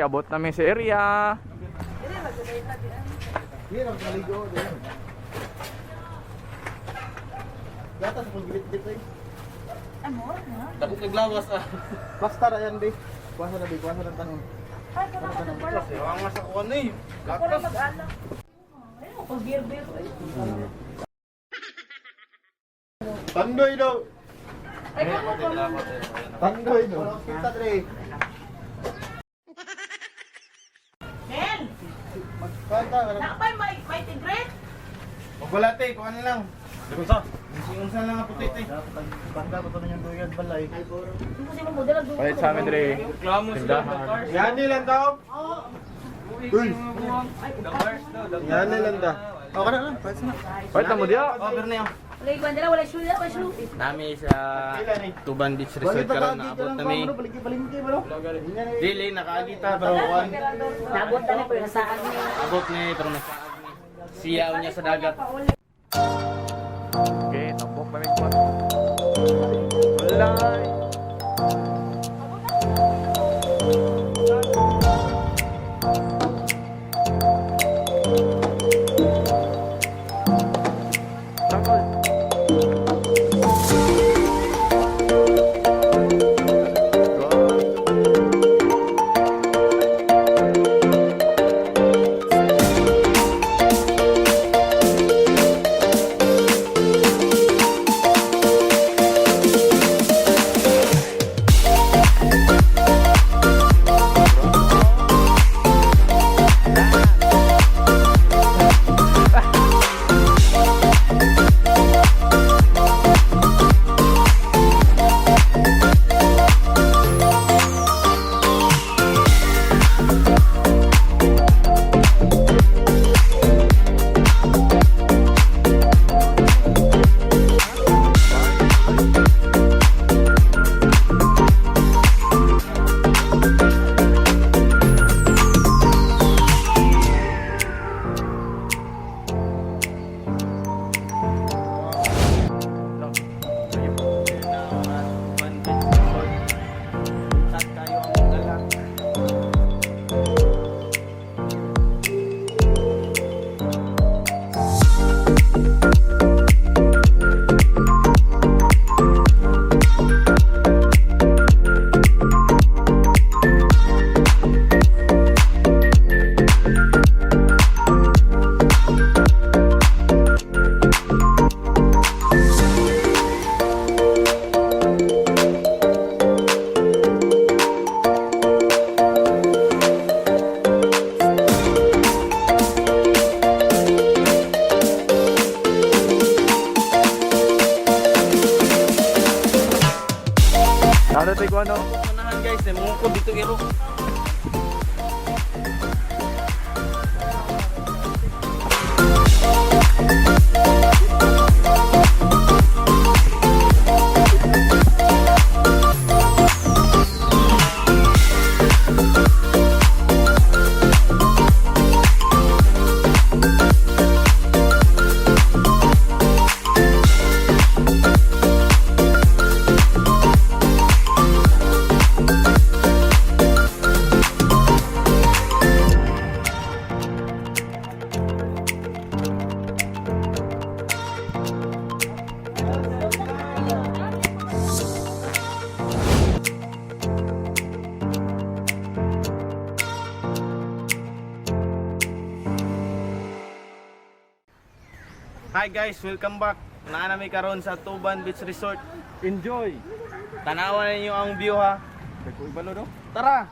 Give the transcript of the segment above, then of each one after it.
Abot namin sa area. Hindi lang maligo. Gatas kung gibit-bit eh. Ano? Ha? Dako kag lawas ah. Basta ra yan, be. Kuwasa na, be. Kuwasa ng tanong. Ay, kana ka nagwala. Ewan nga sa kuwan eh. Ako lang mag-alak. Ay, ako beer-beer. Ay, Tandoy daw. ay, kamo kamo. Tandoy daw. Kita dre. Mel! Magkanta. Nakapay may tigre? Wala te, kuan lang. Unsa? Unsa lang ang puti te. Banda ko to yung duyan balay. Hindi mo model ang dugo. Palit sa amin dre. Reklamo sila, the Tindahan. cars. Yani lang daw. Uy. Yani lang daw. Oh, kana na. Pwede na. Palit na mo diya. Over na yun. Wala yung bandera, wala shoe, wala shoe. Nami sa Tuban Beach Resort karon naabot nami. Balingki bro. Dili nakaagita pero kuan. Nabot na ni pero nasaan ni. Abot ni pero nasaag ni. Siyaw niya sa dagat. Okay, tambok namin pa. Walay. Tangkol. Go. Tuban Beach Resort. Sat kayo ang dala. Nalo tayo ko ano? Unahan guys, eh, mungkod dito iro. Hi guys, welcome back. Naa nami karon sa Tuban Beach Resort. Enjoy! Tanawan ninyo ang view ha. Ibalo do? Tara!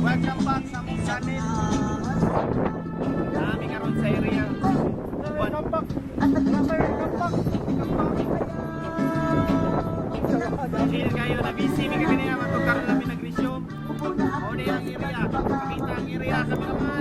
Welcome back sa among channel. Nami karon sa area. Come back. Come back. Chill kayo na busy mi kaganina matug karon lang mi nag-resume. Mao ni ang area. Pakita ang area sa mga.